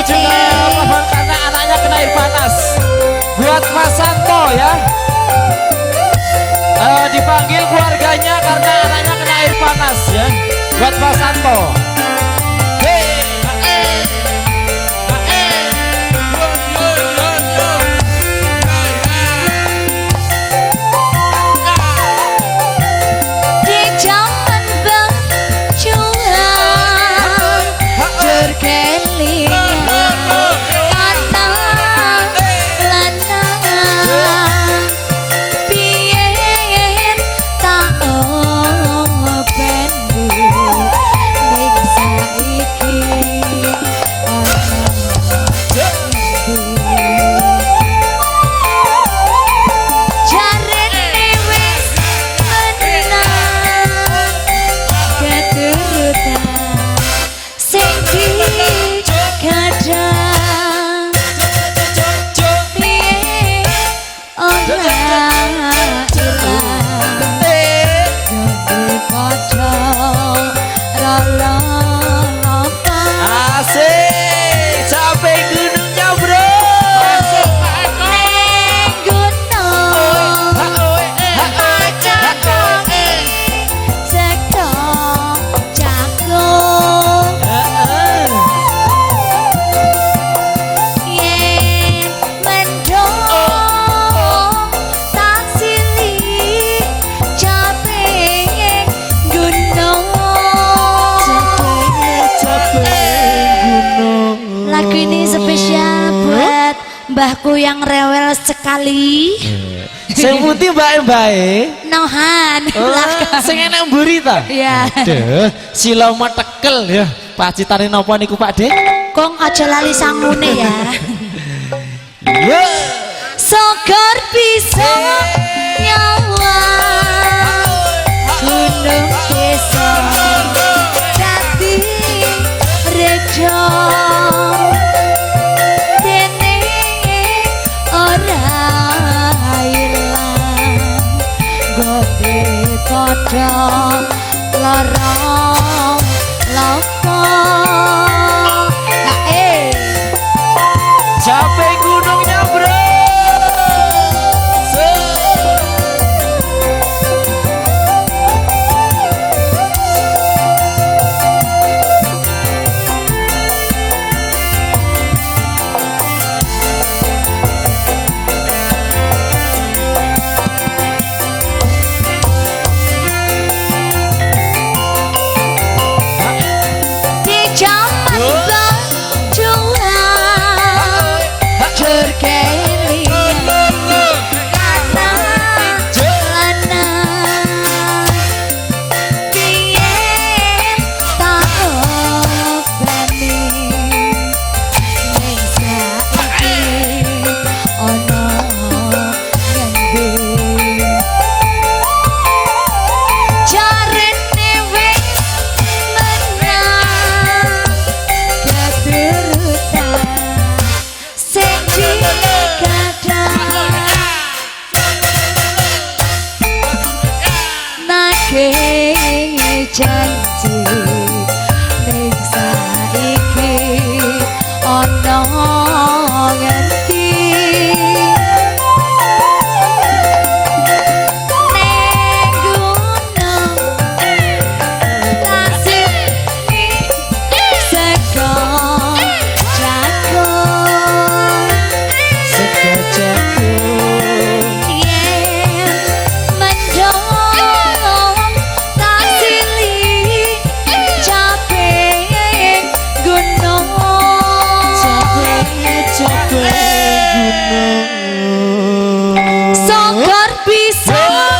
Menuju ke pohon karena anaknya kena air panas. Buat Mas Santo ya. Dipanggil keluarganya karena anaknya kena air panas ya. Buat Mas Santo. Lagu ini spesial buat mbahku yang rewel sekali. Sing putih mbake mbae. Nohan. Oh, sing enak mburi ta? Iya. Aduh, siloma tekel ya. Pacitane napa niku Pak De? Kong aja lali sangune ya. Iya. Sogor bisa nyawa. Gunung desa dadi rejo. Lorong lopo capek gunungnya bro. Janji ning saiki ana ngendi ning gunung tasih sego jagung sego jagung yen mendung Sogor bisa